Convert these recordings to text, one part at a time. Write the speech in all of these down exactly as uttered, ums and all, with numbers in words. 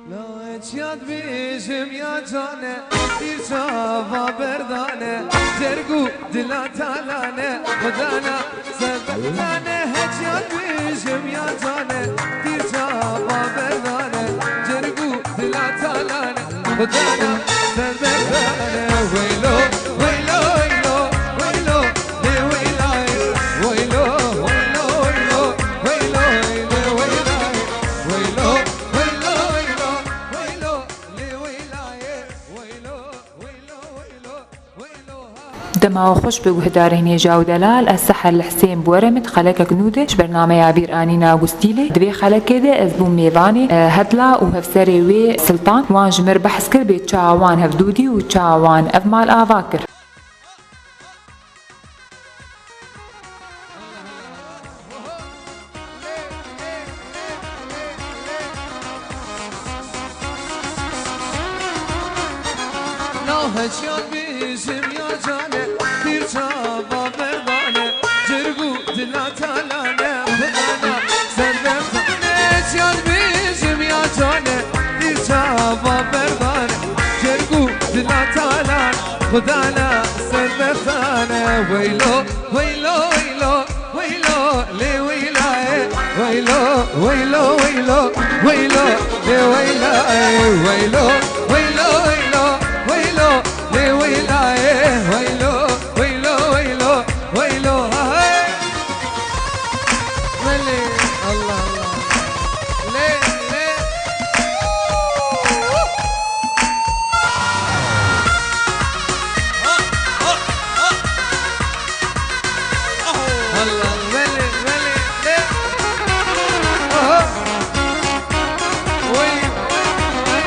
Laç yad bijim ya cane, bir çava berdane, cergu dila talane, xudana serbetane, heç yad bijim ya cane, bir çava berdane, cergu dila talane, xudana serbetane, weylo, weylo, weylo, weylo, le weylaye, weylo, weylo, weylo, weylo, le weylaye, weylo. Dema we xweş be guhdarên hêja û delal, ez Seher li Hisên bi we re me di xelekek nû de ji bernameya Bîranîna Gustîlê. Di vê xelekê de ez bûm mêvanê, e, Hedla û hevserê wê Siltan. Wan ji me re behs kir bê çawa wan hevdû dî û çawa wan ev mal ava kir. Naheçyan bijim ya cane, bir çava berdane, cirgu dila talane, xudana serbetane. Çyan bijim ya cane, bir çava berdane, cirgu dila talane, xudana serbetane. Weylo, weylo, weylo, weylo, le weylaye. Weylo, weylo, weylo, weylo, le weylaye. Weylo, weylo, weylo, weylo, le weylaye. Weylo, weylo, weylo, weylo, ha, hey. Wele, Allah, Allah. Le, le. Allah, wele, wele, le. Aha. Oy, oy, oy.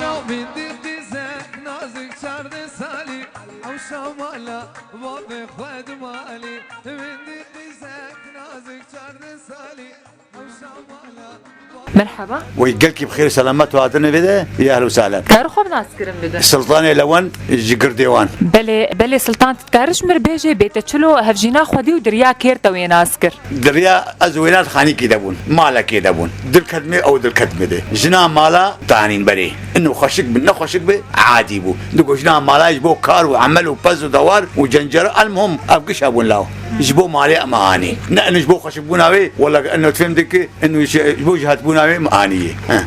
Navîndî qîzek nazik çardeh salî, ew şamala bavê xwe dimalî. Vindî qîzek nazik çardeh salî, Merhaba. Wey gelkî bi xêr û selamet û hatinê vê de, ya ehlen û sehlen. Karê xwe bi nas kirin bidin. Siltanê Lewan ji Girdêwan. Belê, belê Siltan, tu dikarî ji mir bêjê bê te çilo hevjîna xwedî û di riya kêr te wê nas kir? Di riya ez û wêna di xanîkê de bûn, malekê de bûn. Dilket me ew dilket me de. Jina mala tanîn berê. Ino xweşik bi, nexweşik bi, adî bû. Digo jina mala ji bo kar û emel û pez û dewar û cencere, elmuhim ev giş hebûn law. Ji bo malê em anî. Ne eno ji bo xweşikbûna wê, wela eno fêm dike, eno ji, ji bo jihatbûna wê em anî. He.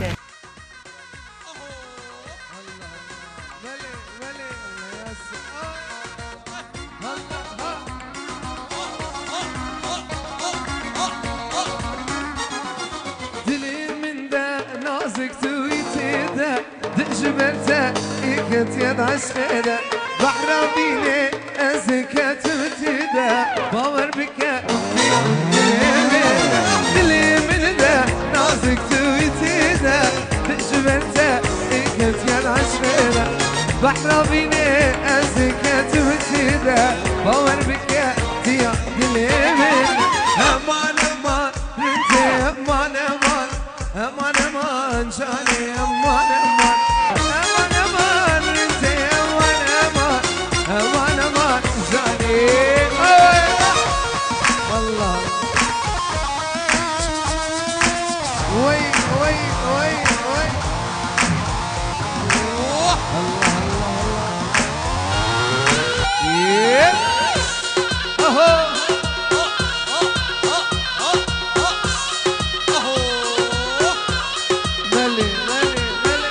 Dilê min de nazik tu wî tê de. Di ji ber te ê ketiye di eşqê de, behra bînê ez ê ketim tê de. Bawer bike, dilê min de nazik tu wî tê de. Di ji ber te ê ketiye di eşqê de, behra bînê ez ê ketim tê de. Bawer bike, diya dilê min. Eman, eman, rindê, eman, eman. Eman, eman, canê, eman, eman. Eman, eman, rindê, eman, eman. Eman, eman, canê. Ay! Allah. Oy, oy, oy, oy. Allah, Allah, Allah. Yeah. Oho. Belê, belê, belê.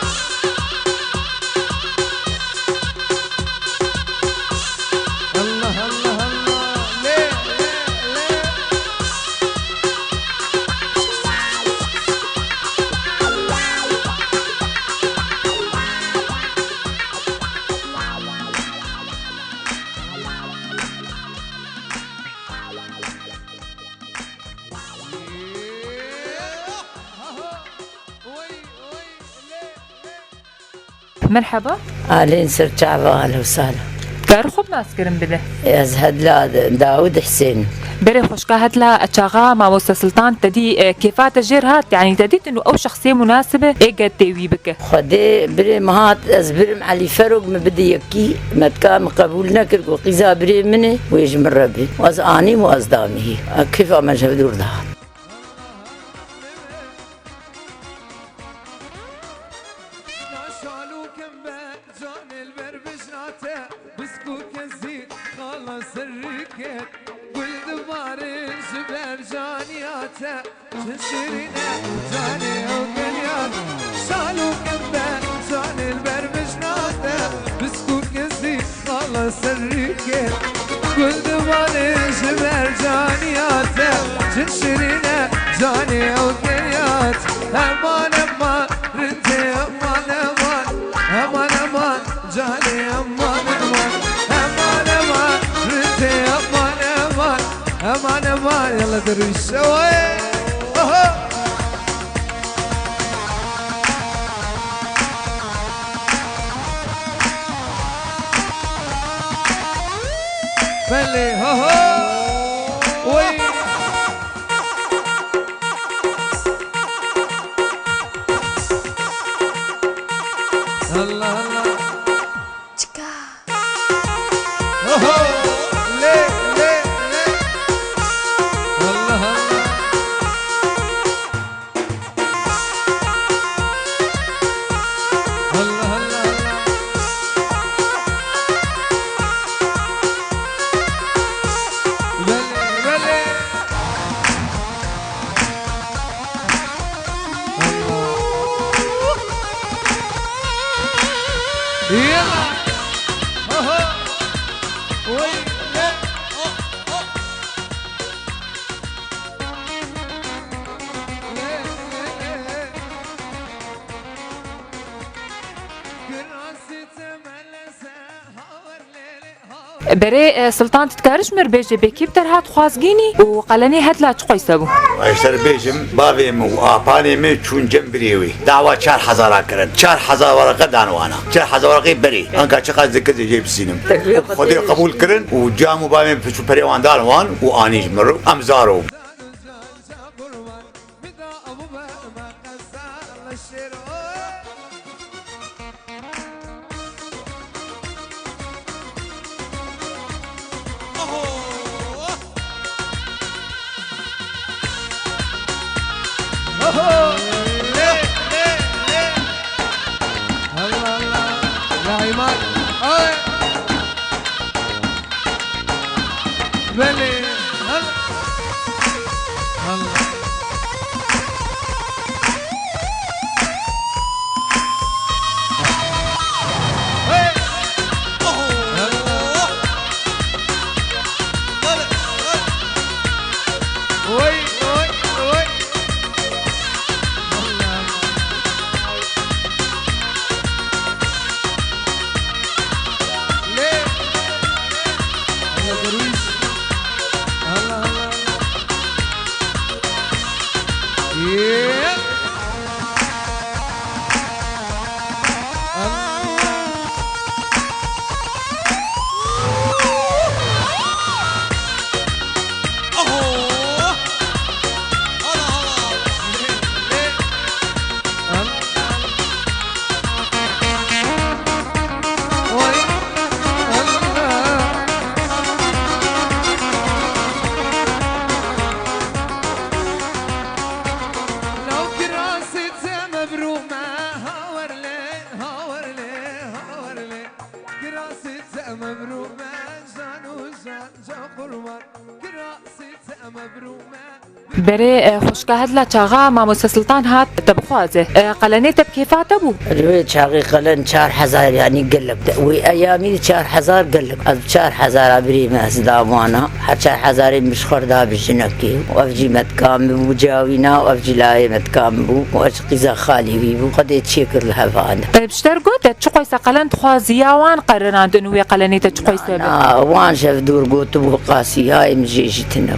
Allah, Allah, Allah. Lê, lê, lê. Merhaba. Alên ser çava, ahlen û sehlen. Ber xwe bi nas kirin bide. Ez Hedla Dawid Husên. Berê xweşka Hedla, çaxa mamoste Sultan te dî, e, kêfa te jêr hat, yanî te dîtin û ew şexsê munasib e, ê get tê wî bike. Xwedê birê min hat, ez birim Elî Ferok min bide yekî, me dika min qebûl nekir, got qîza birê min e, wê ji min re bê. Ez anîm û ez damî. Kêfa me ji hev dûr dihat. Şalûkim be canê li ber bijna te, biskû kezî xala serrî ket. Gul dibare ji ber caniya te, çi şirîn e canê ew geliya. Şalûkim be canê li ber bijna te, biskû kezî xala serrî ket. Gul dibare ji ber caniya te, çi şirîn e canê ew geliya. Eman, eman, rindê, eman, eman. Eman, eman, canê, eman, eman. Eman, eman, rindê, eman, eman. Eman, eman, yalla derwîş, şewayê. Oho! Belê, ho, ho! Oy! Allah, Allah. Çika. Oho! Lê, lê, lê. Allah, Allah. Allah, Allah, Allah. Belê, belê. Allah. Yalla. Oho. Oy, le, o, o. Berê, e, Sultan, tu dikarî ji mir bêjê bê kî bi te re hat xwazgînî û qelenê Hedla çi qeyse bû? Ez ser bêjim, bavê min û apanê min çûn cem birê wê. Dawa çar hezara kirin. Çar hezar wereqe dan wana. Çar hezar wereqê berê. Anka çiqas dikir jê bisînim. Xwedê qebûl kirin û cam û bavê min piçû perê wan dan wan û anî ji min re. Em zar û Oho! Lê, lê, lê. Allah, Allah. Ya Îmad. Ay. Belê. Allah. Allah. Berê, e, xwişka Hedla çaxa mamoste Sultan hat te bixwaze. E, qelenê te bi kêfa te bû? Li wê çaxê qelen çar hezar, yanî gelek. Wê eyamî çar hezar gelek. Ez çar hezara birê me ez da wana. Her çar hezarê min ji xwe re da bi jinekê. Û ev jî me dika min bû cawîna û ev jî layê me dika min bû. Û ez jî qîza xalî wî bû. Xwedê çêkir li hevan. Te pişter got, te çi qeyse qelen dixwazî ya wan qerirandin û wê qelenê te çi qeyse be? Na, wan ji hev dûr gotibû qasî, hayê min jê jî tune.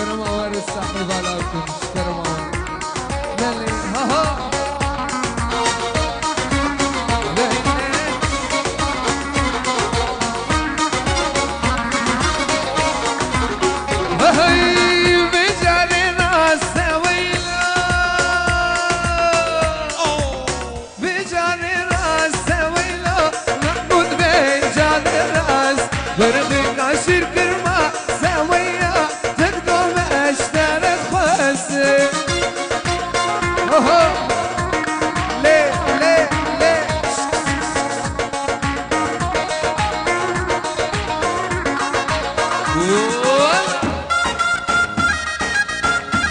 Kerema were sahî vala bikin, kerema were. Belê, ha, ha. Belê. Hey, bicarê rast e weyla. Bicarê rast e weyla, Mehmûd bê carê rast. Berxê kaşîr kirma seweya, tedgo me eştere xwest. Oho! Lê, lê, lê.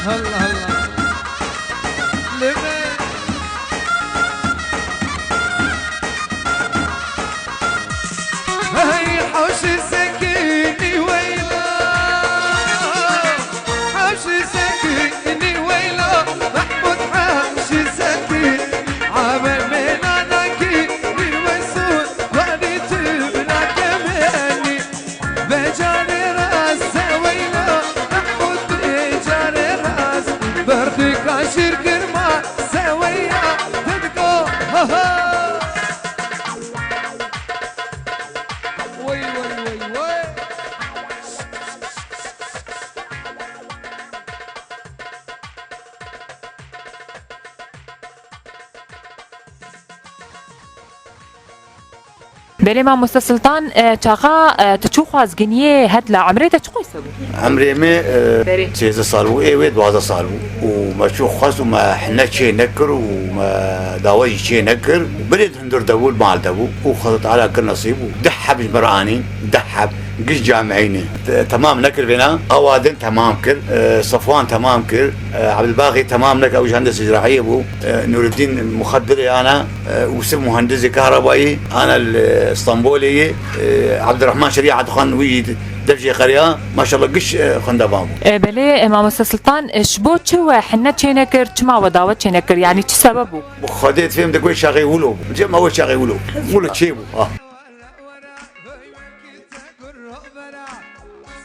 Allah Allah. Lê me Hey, hewşî sekinî weyla. Hewşî sekinî weyla. Mehmûd hewşî sekinî. Abe mênanakî, mîr wesûn, wanî tu binake menî. Becarê rast seweyna, Mehmûd becarê rast. Berxî kaşîr kirma seweya, tedgo, ha, ha. Wey, wey, wey, wey. Belê mamoste Sultan, e, çaxa, e, tu çû xwazginiyê het la emrê te çi qase bû? Emrê me, e, Berê. sêzdeh sal bû, ê wê duwazdeh sal bû. Û me çû xwest û me hine çê nekir û me dawa jî çê nekir. Birê hundir de bû, mal de bû. Û Xweda Teala kir nesîb û deh heb ji me re anîn, deh heb. Giş camiyînê te-, temam nekir vêna. Awadin temam kir, e, Safwan temam kir, e, Ebdilbaxî temam nekir, ew ji hendesê cerahiyê bû. E, Nûreddîn Muxedirê ana, e, Ûsif muhendisê kahrebayî, ana li Stenbolê yê, e, Ebdirehman Şerîet Xan wî dev jê qeriya, maşallah giş, e, xwendevan bû. E, belê, e, mamoste Sultan, e, ji bo çi we hine çênekir, çima we dawet çênekir, yanî çi sebeb bû? Bi Xwedê fêm de wê çaxê wilo bû. Cem ew çaxê wilo. Wilo çê bû. Ah.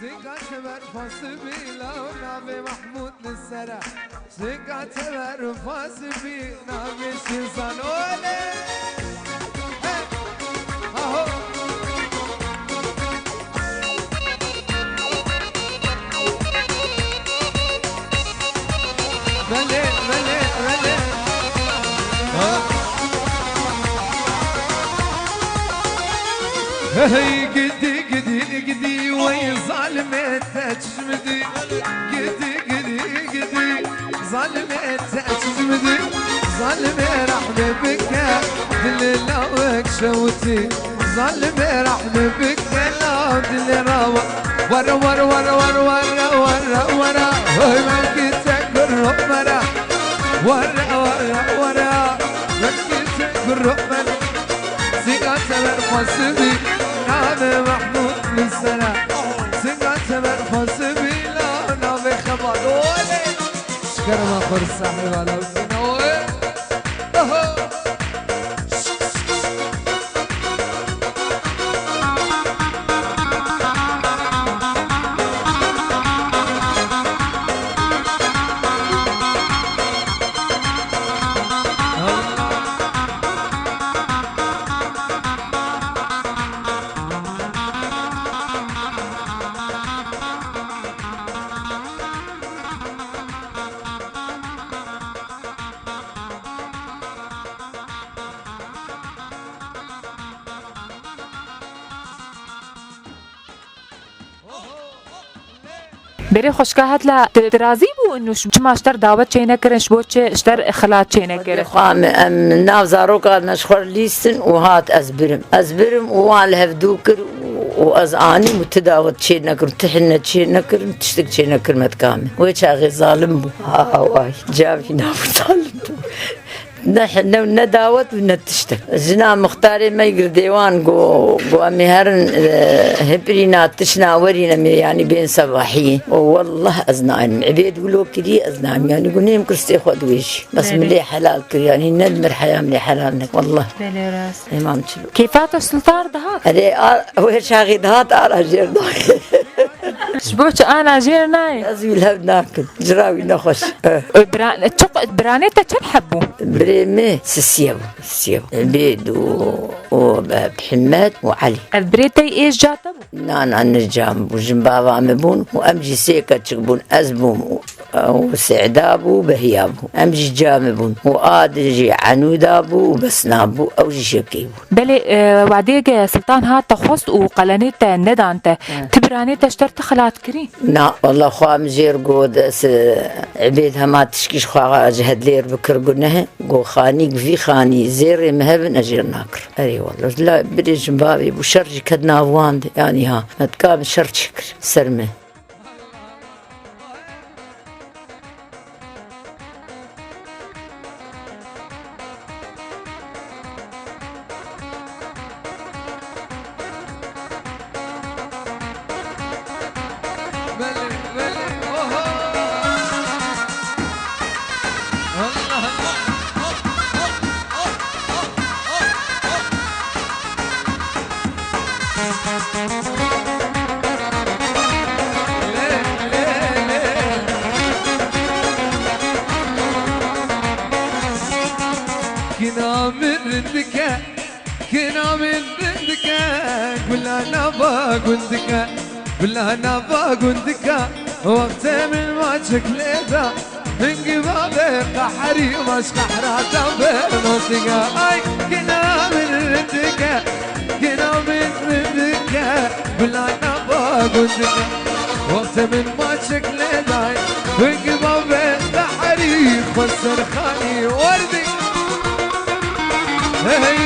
Sêka teber fasibî la navê Mehmûd li ser e. Sêka teber fasibî navê Şêzan olê. Hey! Aho! Belê, belê, belê. Ha. Hey, gidî, gidî, gidî, wey zalimê te çi ji min dî. Gidî, gidî, gidî, zalimê te çi ji min dî. Zalimê rehmê bike, dilê lawek şewitî. Zalimê rehmê bike, law dilê rawa. Were, were, were. Hey, mevkî te kuro mere. Were, were, were. Mevkî te kuro mere. Sêka teber fasibî, navê Mehmûd li ser e. Sêka teber fasibî, la navê xebat. Olê! Şkerema xwe sahî vala bikine. Oho! Berê xweşka het la, tu, tu razî bû û çima ji te re dawet çênekirin, ji bo çi ji te re xilat çênekirin? Xwe em, em nav zaroka me ji xwe re lîstin û hat ez birim. Ez birim û wan li hevdû kir û ez anîm û ti dawet çênekirin, ti hine çênekirin, tiştek çênekir me dika min. Wê çaxê zalim bû. Ha, way, cavî nav zalim bû. Ne hine û ne dawet û ne tiştek. Jina muxtarê me girêdayî wan got, got, em ê herin, e, hepirîna tişna werîn em ê, yanî bên sebahiyê. Û wellah ez naynim. Ebêd wilo kirî ez naynim. Yanî got, nêm kir stê xwe diwêjî. Bes min lê helal kir, yanî ne li mir heya min ê helal nekir. Wellah. Belê rast. Ê mam çilo. Kêfa te Sultan dihat? Erê, a, wê çaxê dihat ara jêr dayê. Ji bo çi ana jêr nayê? Ez wî li hev nakim. Cira wî nexweş. Eh. E, bira-, çi qu-, biranê te çend heb bû? Birê min sisiye bû. Sisiye bû. Bêd û, û Mihemed û Elî. Ev birê te êş ca te bû? Na, na, ne ca min bû. Jin bava min bûn û em jî sê keçik bûn. Ez bûm û, û Sêda bû, Behiya bû. Em jî ca min bûn. Û a din jî Enûda bû û Besna bû. Ew jî şekê bû. Belê, e, wadê ge Siltan hat te xwest û qelenê te nedan te, He. Ti biranê te ji ter ti xilat kirî? Na, walla xwe min jêr got, ez, e, Ebêd hema tişkî ji xwe ji hedlêr bikir guneh, got xanî, vî xanî zêrê min hebin, ez jêr nakir. Erê walla, la birê jin bavê bû, şer jî ket nav wan de, yanî ha, me dika min şer çêkir ser min. Belê, belê, oho! Allah, Allah! Kina min rindike, kina min rindike, gula nava gundike, gula nava gundike, wextê min maçik lêda. Hingî bavê qehrî maç qehra da be nasîga. Ay kina min rindike, kina min rindike, gula nava gundike. Wextê min maçik lêday. Hingî bavê qehrî xwe serxanî werdî. Hey.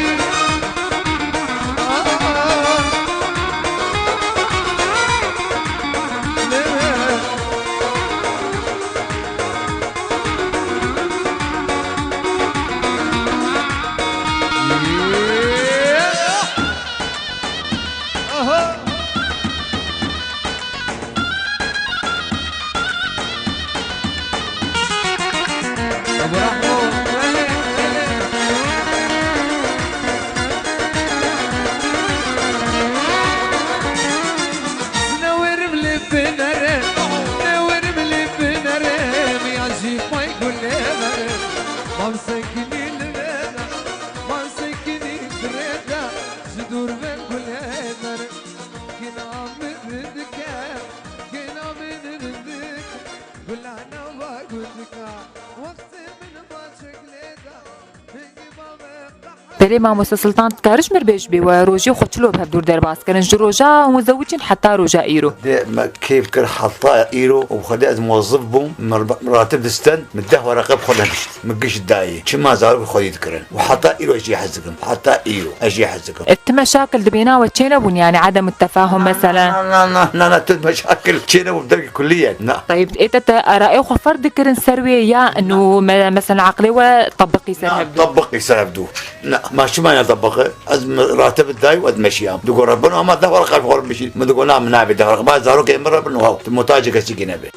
Mam sekinî li vê de, mam sekinî di rê de, ji dûr ve gulê derim. Kina min rindike, kina min rindike, gulana va gundika, wextê min va çek lê da, hingî va ve qehre. Belê mamoste Siltan, dikare ji mir bêj bê we rojê xwe çilo bi hevdûr derbas kirin, ji roja hûn zewicîn heta roja îro? Dê me kêf kir heta îro û bi xwedê ez muwezif bûm, min ratib disten, min deh wereqe bi xwe de gişt. Min giş dayê. Çima zarok xwedî dikirin. Û heta îro ez jê hez dikim. Heta îro ez jê hez dikim. E, ti meşakil dibêna we çênebûn, yani edem tefahum mesela? Na, na, na, na, na, tu meşakil çênebû bi dergî kullî ye. Na. Tayib, ê te te erayê xwe ferz dikirin ser wê ya inu me-, mesela aqlê we tebiqî ser Na, hevdû? Tebiqî ser hevdû. Na, ma çima ya tebiqî? Ez mi-, rate bi dayî û ez meşiyam. Digo Rebbin ama deh were xelf xwe bişî. Min digo na, min nabê deh were. Ma zarokê min re bin û haw. Tu muhtacê kesî kî nebe.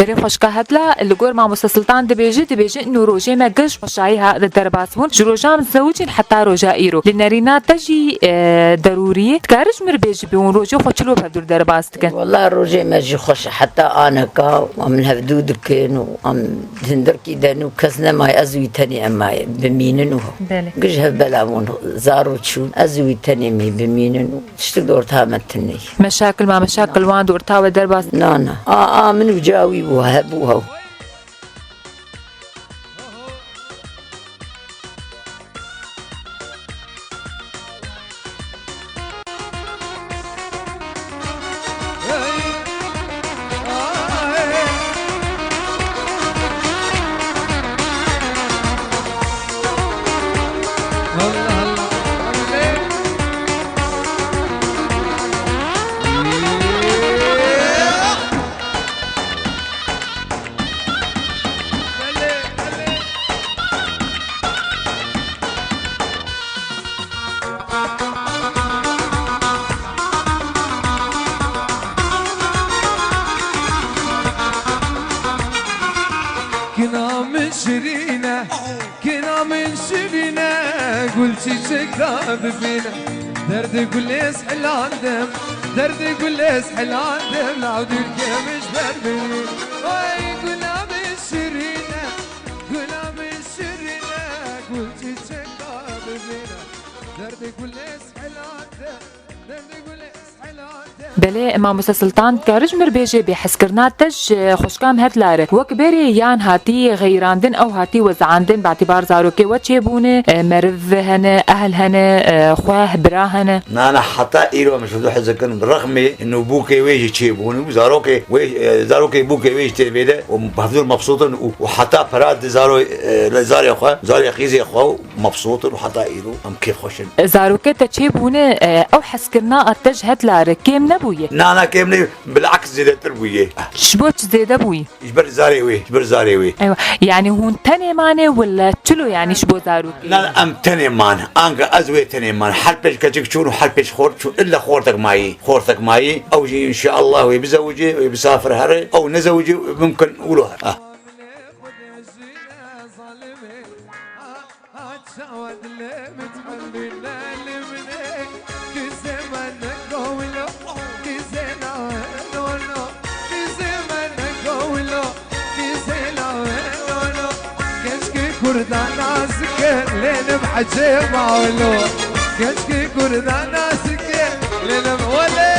Erê xweşka Hedla, li gor mamoste Siltan dibêje, dibêje, ino rojê me giş xweşayî ha derbas bûn. Ji roja min zewicîn heta roja îro. Li nerîna te jî, e, derûrî ye. Dikare ji min re bêjî, bi hûn rojê xwe çilo bi hevdû derbas dikin? Wela rojê me jî xweş e. Heta aneka em li hevdû dikin û em hindirkî de nû kes nemaye, ez û wî tenê em maye. Bimînin û Belê. Giş hev bela bûn. Zaro çûn. Ez û wî tenê me bimînin û tiştik di orta me tune ye. Meşakil ma meşakil wan di orta we derbas? Na, na. A, a min û ca wî bû, hebû hew. Kina min şirîn e, kina min şirîn e, gul çîçek da bibîne. Derdê gulê ez hilandim, derdê gulê ez hilandim, law dûrkê min ji ber bibîne. Ay gula min şirîn e, gula min şirîn e, gul çîçek da bibîne. Derdê gulê ez hilandim, derdê gulê ez hilandim. Belê, mamoste Siltan, dikare ji min re bêje, bêhezkirina te ji xweşka me Hedla re wek berê yan hatî xeyrandin, ew hatî wezandin, bi îtîbar zarokê we çêbûne, e, meriv hene, ehl hene, e, xweh, bira hene? Na, na, heta îro em ji du hez dikin, bi rexmê nû bûkê wê jî çêbûne û zarokê wê, e, zarokê bûkê wê jî tê vê de û bi hevdû re mebsût in û, û heta pera di zaro-, e, zarê xwe, zarê qîzê xwe û mebsût in û heta îro em kêfxweş in. Zarokê te çêbûne, e, ew hezkirina te ji Hedla re kêm nebûye? Na, na, kêm ne, bilaks zêdetir bûye. Ji bo çi zêde bûye? Ji ber zarê wê, ji ber zarê wê. Eywa, yanî hûn tenê mane wila çilo, yanî ji bo zarokê? Na, na, em tenê man. Anka ez wê tenê man. Her pêş keçik çûn û her pêş xort çûn. Îlla xortek mayî, xortek mayî. Ew jî înşeallah wê bizewicê, wê bisafir here. Ew nezewicê, mimkin wilo here. Ah. Keşke kurda nazike lelim acema welo. Keşke kurda nazike lelim wele.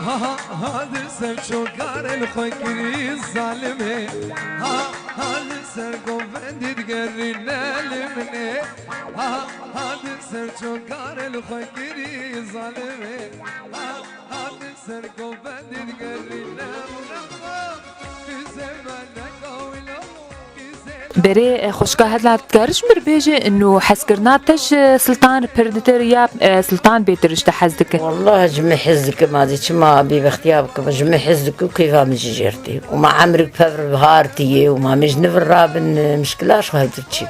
Ha, ha, ha, di ser çokarê li xwe kirî zalimê. Ha, ha, di ser govendî digerîne li min ê. Ha, ha, di ser çokarê li xwe kirî zalimê. Ha, ha, di ser govendî digerîne li min ê. Berê, e, xweşka Hedla, dikare ji min re bêje, ino hezkirina te ji Siltan re pirtir ya, e, Siltan bêtir ji te hez dike? Wallah ji min hez dike, ma dê çima bêbextiya bikim, ji min hez dike û kêfa min jî jê re tê. Û ma emrik pevr bihar tiyê û ma min ji nivir rabin, e, mişkila ji xwe hevdû çî.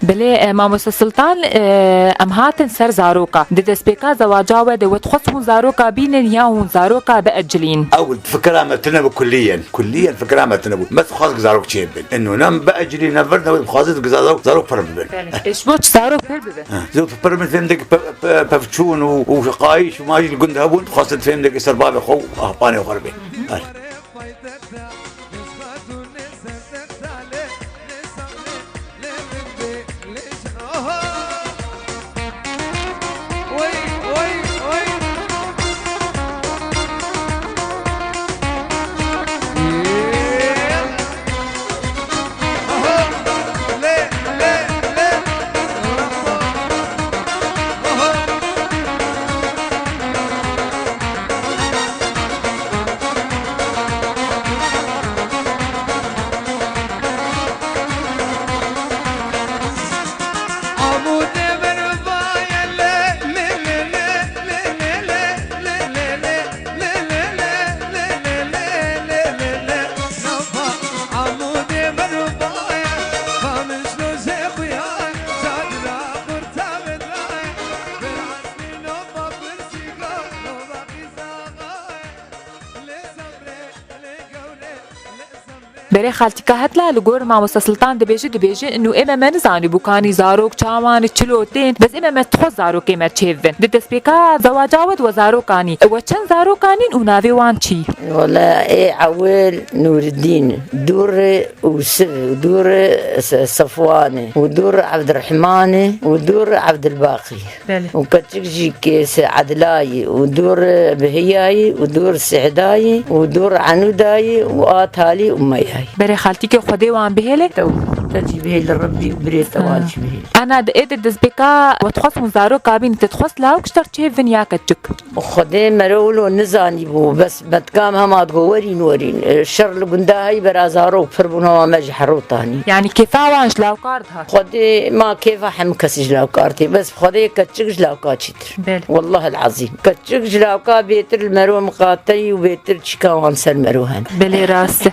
Belê, e, mamoste Sultan, e, em hatin ser zaroka. Di destpêka zewaca we de we dixwest hûn zaroka bînin ya hûn zaroka biecilîn? Ew fikra me tune bû kulliyen. Kulliyen fikra me tune bû. Me dixwest zarok çêbin. Eno ne em biecilîn, ne vir ne wê, dixwazin zarok, zarok pir bibin. Belê. E, ji bo çi zarok pir bibin? Ha, zarok pir bibin, fêm de pe-, pe-, pevçûn û, û qayîş û majî li gund hebûn, dixwestin fêm de ser bavê xwe û apanê xwe re bên. Berê xaltîka Hetla li gor mamoste Sultan dibêje, dibêje, nû ê me, me nizanî bû kanî zarok çawan, çilo tên, bes ê me, me dixwest zarokê me çêbibin. Di destpêka zewaca we de we zarokanî. We çend zarokanîn û navê wan çi? Wele ê ewil Nûriddîn, dûr Ûsif, dûr Se-, Sefwanê, û dûr Evdirehmanê, û dûr Evdilbaqî. Belê. Û keçik jî kêse Edlayî, û dûr Bihiyayî, û dûr Sêhdayî, û dûr Enûdayî, û a Talî û Meyayî. Berê xaltîkê Xwedê wan bihêle? Tew, te jî bihêle Rebbî û birê te wan Ha. jî bihêle. Ana, di ê de destpêka we dixwest hûn zaroka bîn, te dixwest lawik ji te re çêbibin ya keçik? Xwedê mero wilo nizanîbû, bes me dikam hema digo werîn, werîn. E, şer li gunda heyî bera zarok pir bûn, hema me ji hero tanî. Yanî kêfa wan ji lawkar dihat? Xwedê ma kêfa hemû kesî ji lawkar tê, bes Xwedê keçik ji lawka çîtir. Belê. Wellahil azîm. Keçik ji lawka bêtir li mero miqateyî û bêtir çîka wan ser mero hene. Belê rast e.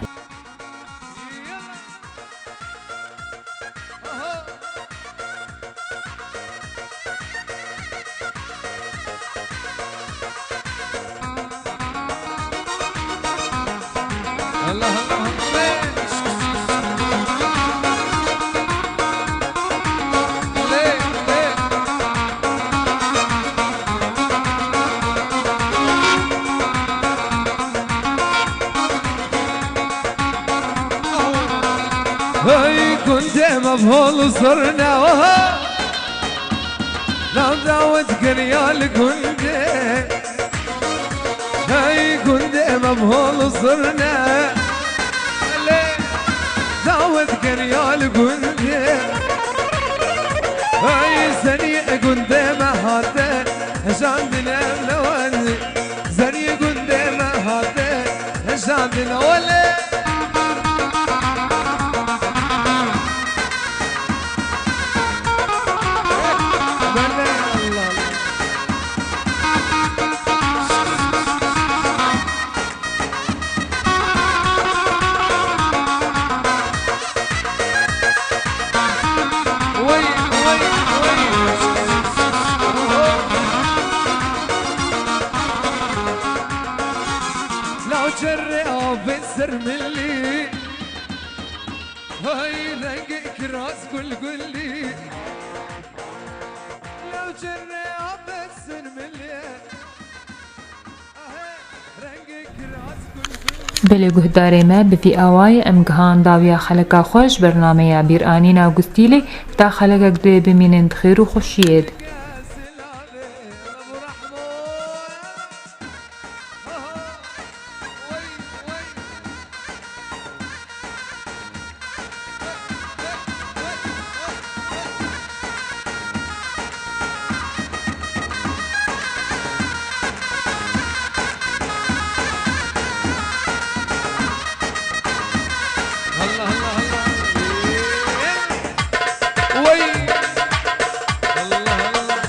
Hey gundê me bol zirne, oha. Nav dawet geriya li gundê. Hey gundê me bol zirne. Lê dawet geriya li gundê. Hey senî gundê me hate. Hejandin ev lewan. Zerî gundê me hate hejandin olê. Belê, Allah Allah. Wey, wey, wey. Law çerre avê sermilî. Hay rengê kiraz gulgulî. Law çerre avê sermilî. Belê guhdarê me, bi vî awayî em gihan dawiya xeleka xwe ji bernameya Bîranîna Gustîlê. Ta xelekek dê bimînin di xêr û xweşiyê de. Allah, Allah, Allah. Wey. Allah, Allah.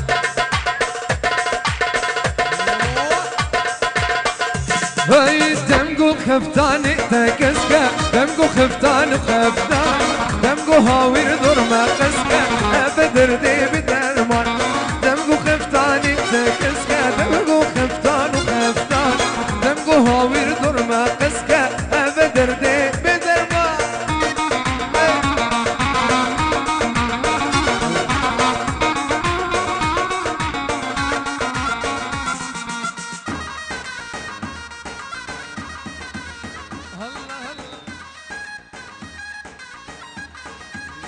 Hey, dem go xeftanê te keske, dem go xeftan, xeftan, dem Hawîr dor me qeske, eve derdê bi derman. Dem gu xeftanî te keske, dem gu xeftan û xeftan. Dem gu hawîr dor me qeske, eve derdê bi derman.